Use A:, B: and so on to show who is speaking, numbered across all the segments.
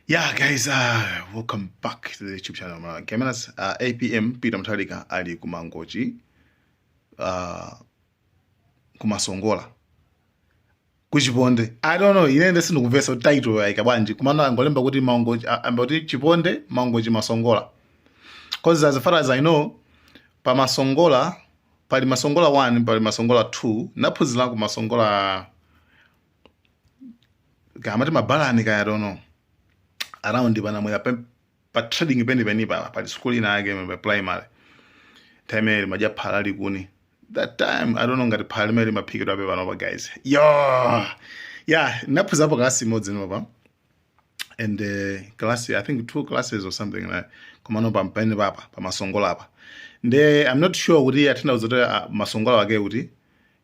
A: Yeah guys, welcome back to the YouTube channel Malawi Cameras. APM Peter Mutharika ali kumangochi, kumasongola, kuchiponde. I don't know, ine nde sindikuvesa kuti title yayika bwanji, kumano angolemba kuti Mangochi, amba kuti Chiponde, Mangochi, Masongola, 'cause as far as I know, pa Masongola pali Masongola 1, pali Masongola 2. Naphunzira ku Masongola kamati mabalani kaya, I don't know, around panamwera pa trading penipeni pa pali school ina yake pa primary time imene limadya phala likuni that time. I don't know ngati phala limene limaphikidwa pe panopa, guys. Yo, yeah, naphunzirapo kalasi imodzi nopa and class, I think two classes or something like, komano pampene papa pamasongola apa nde I'm not sure kuti athina kuti Masongola wake kuti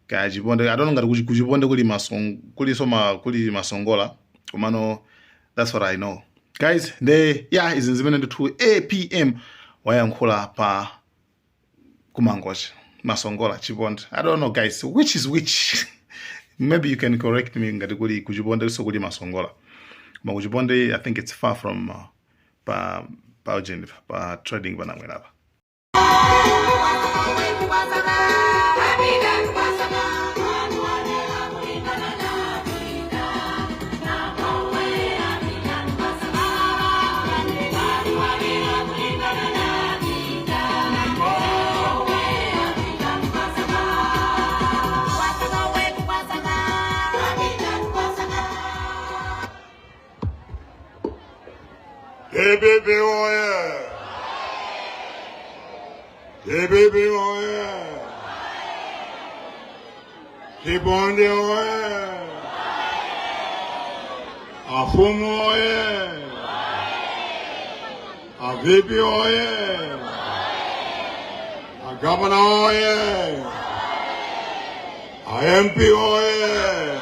A: kaya Chiponde. I don't know ngati kuchiponde kuli masong kuli so ma kuli Masongola, komano that's what I know, guys. Nde yeah, izi zimene ndithu APM wayankhula pa kumangochi, Masongola, Chiponde. I don't know, guys, which is which. Maybe you can correct me ngati kuli kuchiponde so kuli Masongola, koma kuchiponde I think it's far from pa ujeni, pa trading panamwera apa.
B: DPP oye! DPP oye! Chiponde oye! Afumu oye! A VP oye! A governor oye! A MP oye!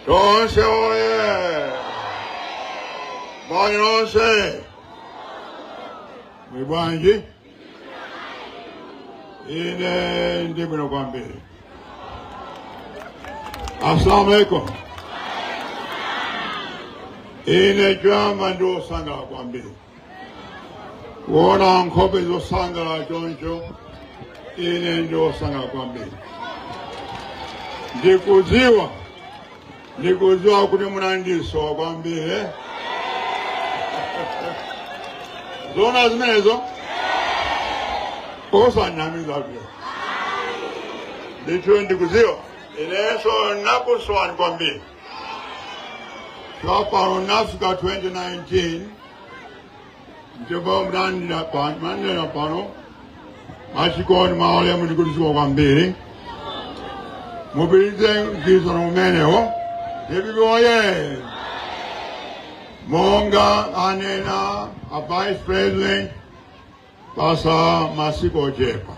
B: Tonse oye! Moni nonse! Muli bwanji? Ine ndi bwino kwambiri. Assalamu alaikum. Ine choyamba ndi wosangalala kwambiri kuona nkhope zosangalala choncho. Ine ndi wosangalala kwambiri. Ndikudziwa kuti munandisowa kwambiri, eh? Zona zimenezo, osanamiza pia. Ndithu ndikudziwa inenso nakusowani kwambiri. Pano nafika 2019 ndipo mlandira pano machikondi, maulemu, ndikudziwa kwambiri. Mupitirize mgwirizano umenewo. DPP oye! Monga anena a vice president, pasa masiku ochepa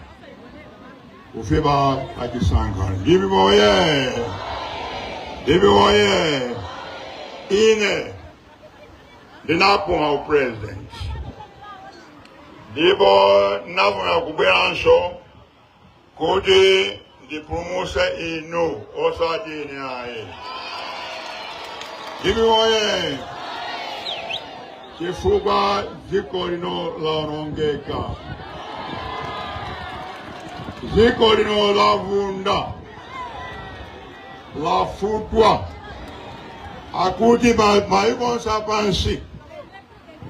B: kufika pachisankho. DPP oye! DPP oye! Ine ndinapuma upresident ndipo ndinafuna kubweranso kuti ndipulumuse inu, osati ine ayi. DPP oye! Chifukwa dziko lino laonongeka, dziko lino lavunda, lafutwa. Akuti maiko onse apansi,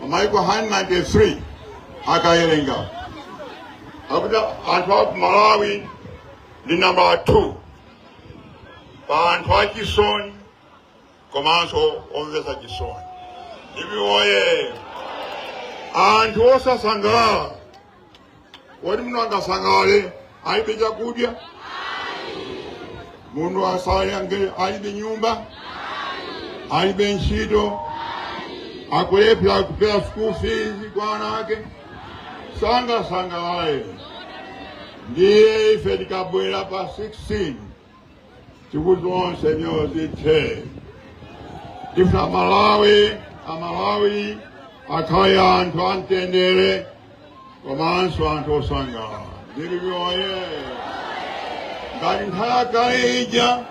B: maiko 193 akayerenga, akuti anthu aku Malawi ndi namba 2 pa anthu achisoni komanso omvetsa chisoni. DPP oye! Anthu osasangalala. Kodi munthu angasangalale alibe chakudya? Munthu asayange alibe nyumba, alibe ntchito, akulephera kupeza school fees kwa ana ake, sangasangalale. Ndiye ife tikabwera pa 16 tikuti onse nyoyo zithe. Tifuna Malawi, Amalawi akhale anthu amtendere komanso anthu osangalala. DPP oye! Ngati nthawi yakale ija,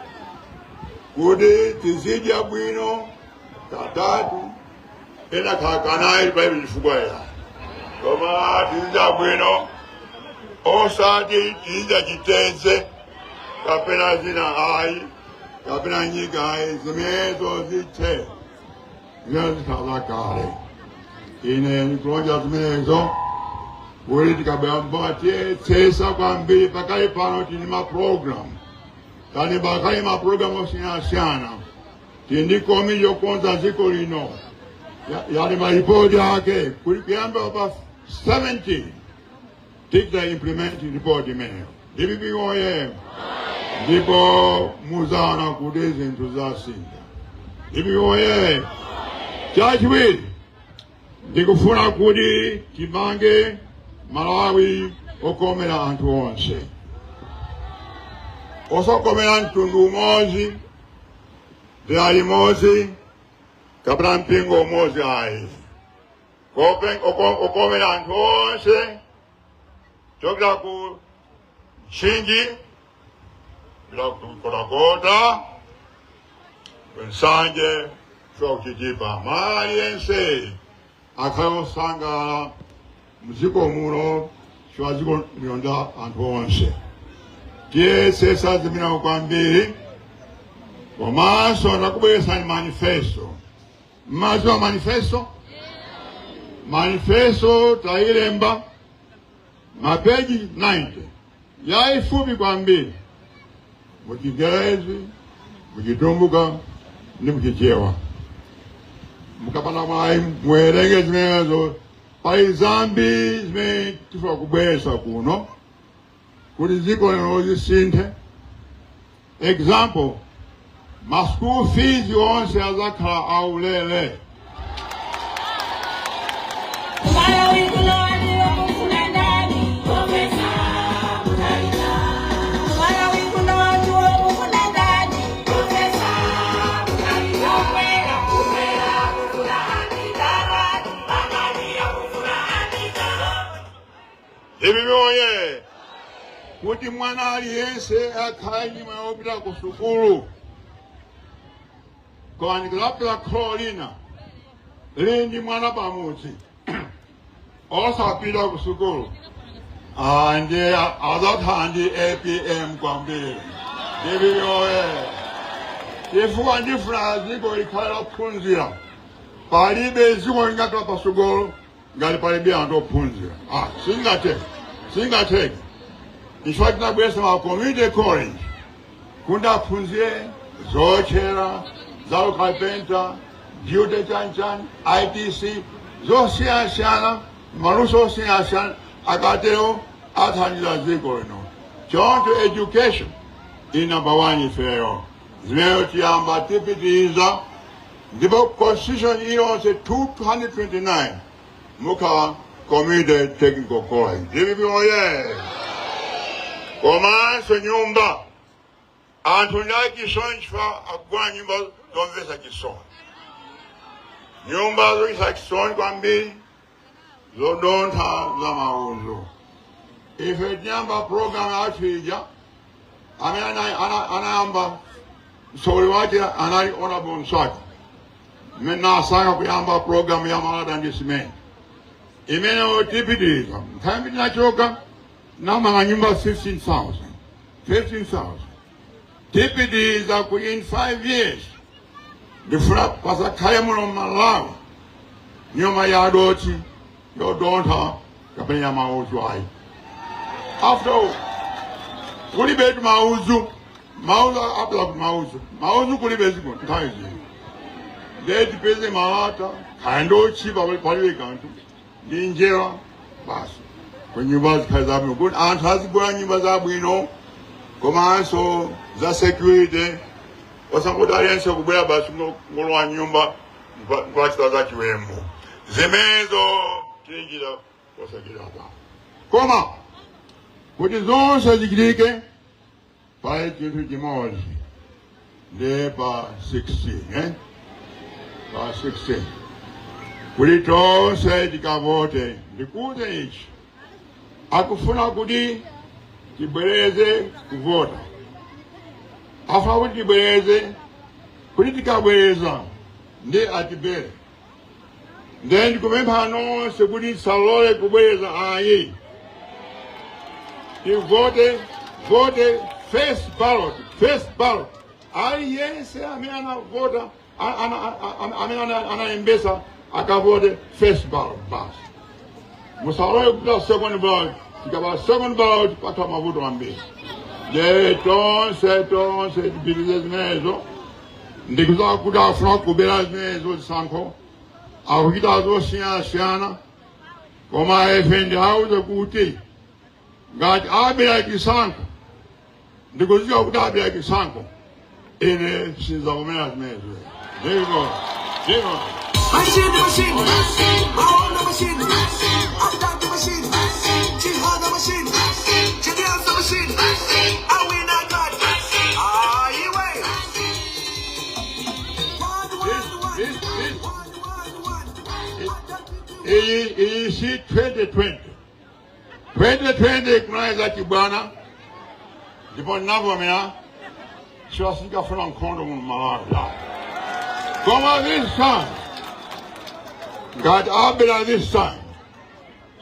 B: kuti tizidya bwino katatu. Pena khakanayi palibe chifukwa ya koma tizidya bwino, osati tizidya chitedze kapena zina ayi, kapena nyika ayi. Zimenezo zithe, zimene zikhala kale. Ine ndikulonjeza zimenezo kuti tikabwera mpaka tiyesesa kwambiri. Pakali pano tili ma program kani, pakali ma program osiyanasiyana. Tili ndi komiti yokonza dziko lino, yali maripoti ake kuti kuyamba pa 17 tichita implement report imeneyo. DPP oye! Ndipo muzaona kuti zinthu zasintha. DPP oye! Chachiwiri, ndikufuna kuti timange Malawi okomera anthu onse, osakomera mtundu umodzi, dera limodzi kapena mpingo umodzi ayi. Okomera anthu onse, chokera ku Mchinji bila Nkhotakota, Nsanje kufika kuChitipa, Malawi aliyense akhale osangalala mdziko muno, chifukwa dziko lino ndi anthu onse. Tiyesesa zimenezo kwambiri. Komanso ndakubweresani manifesto. Mmadziwa manifesto? Manifesto tayilemba mapeji 90, yayifupi kwambiri, muchingerezi, muchitumbuka ndi muchichewa. Mukapanda mwayi muwerenge zimenezo. Pali zambiri zimene tifuna kubweresa kuno kuti dziko lino lisinthe. Example, ma school fees onse azakhala aulere.
C: Malawi kuno aliwo kufuna ndani? Professor Mutharika. Malawi kuno aliwo kufuna ndani? Professor Mutharika. Kumwera, kumwera, kufuna Anitara. Anania kufuna Anitara.
B: DPP oye! Kuti mwana aliyense akhale ndi mwayi wopita ku sukulu. Koma ndikulapira kholo lina lili ndi mwana pamudzi osapita ku sukulu, ndiye azakhala ndi APM kwambiri. DPP oye! Chifukwa ndifuna dziko likhale lophunzira. Palibe dziko lingapita pasukulu ngati palibe anthu ophunzira. Ah, singatheke, singatheke. Chifukwa tinabweresa ma community college kuti aphunzire zootchera, za carpenter, beauty, chanchan, ITC, zosiyanasiyana, maluso osiyanasiyana. Akatero athandiza dziko lino. Choncho education ili number one ifeyo. Zimeneyo tiyamba, tipitiriza. Ndipo constituency iliyonse 229 mukhala community technical college. DPP oye! Komanso nyumba, anthu ndi achisoni chifukwa akugula nyumba zomvetsa chisoni, nyumba zochititsa chisoni kwambiri, zodontha, za maudzu. Ife tinayamba program yathu ija amene anayamba mtsogoleri wake anali Honorable Mswaki, mmene nasankha kuyamba program ya malata ndi simenti imeneyo tipitiriza. Nthawi tinachoka namanga nyumba 15,000, 15,000. Tipitiriza ku in 5 years ndifuna pasakhale muno Malawi nyumba ya doti yodontha kapena ya maudzu ayi. After all, kulibe maudzu, maudzu apela kuti maudzu, maudzu kulibe ziko nthawi zino. Ndiye tipeze malata kaya ndochipa, palibe kanthu, ndi njerwa basi, ku nyumba zikhale zabwino kuti anthu azigula nyumba zabwino komanso za security, osangoti aliyense kubwera basi ngolowa nyumba nkwachita za chiwembu. Zimenezo tichita posachedwapa. Koma kuti zonse zichitike, pali chinthu chimodzi, ndiye pa 16, eh? Pa 16 kuti tonse tikavote. Ndikuze ichi, akufuna kuti tibwereze kuvota, afuna kuti tibwereze, kuti tikabwereza ndi atibere. Then ndikupempha nonse kuti tisalole kubwereza ayi, tivote, vote first ballot, first ballot. Aliyense amene anavota, amene analembesa akavote first ballot basi. Musalole kupita second ballot. Tikapa second ballot patha mavuto ambiri. Je tonse tonse tipitirize zimenezo. Ndikuza kuti afuna kubera zimenezo, zisankho akuchita zosiyanasiyana, koma ife ndiauze kuti ngati abera chisankho, ndikuziwa kuti abera chisankho, ine sinzavomera zimenezo. Ndiko ndiko.
D: Machine, machine, Maona machine, Abdul machine, Jihad machine, Jihad machine, I win a God. Ah, you wait. One, one, one, one, one, one.
B: Iyi si 2020. 2020 kunali chibwana, ndipo ndinavomera siwasikafuna nkhondo muno Malawi. Koma this time, ngati abera this time,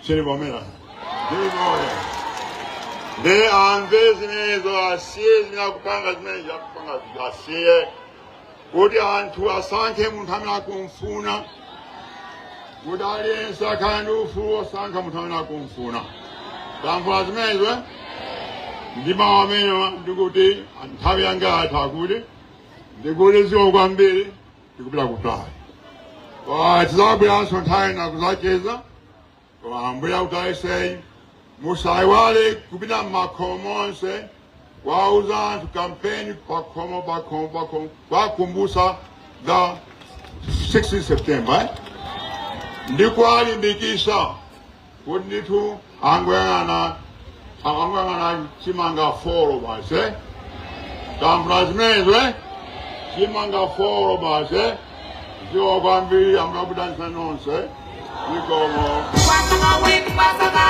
B: sindivomera. Ndivomera ndi amve zimenezo, asiye zimene akupanga, zimene akupanga asiye, kuti anthu asankhe munthu amene akumfuna, kuti aliyense akhale ndi ufulu wosankha munthu amene akumfuna. Tamvula zimenezo, eh? Ndi mawu amenewa ndikuti nthawi yanga yatha, kuti ndikuti zikomo kwambiri, ndikupita kutali. Tizabweranso nthawi ina kuzacheza, koma Ambuye akudalitseni. Musayiwale kupita m'makhomo monse kwauza anthu, kampeni pakhomo pakhomo pakhomo, kwakumbutsa the 16 September, eh? Ndikuwalimbikisa kuti ndithu angoyang'ana chimanga 4 basi, eh? Tamvula zimenezo, eh? Chimanga 4 basi, eh? Zikomo kwambiri, Ambuye akudalitseni nonse. Zikomo.
C: Wasaka wetu wasaka.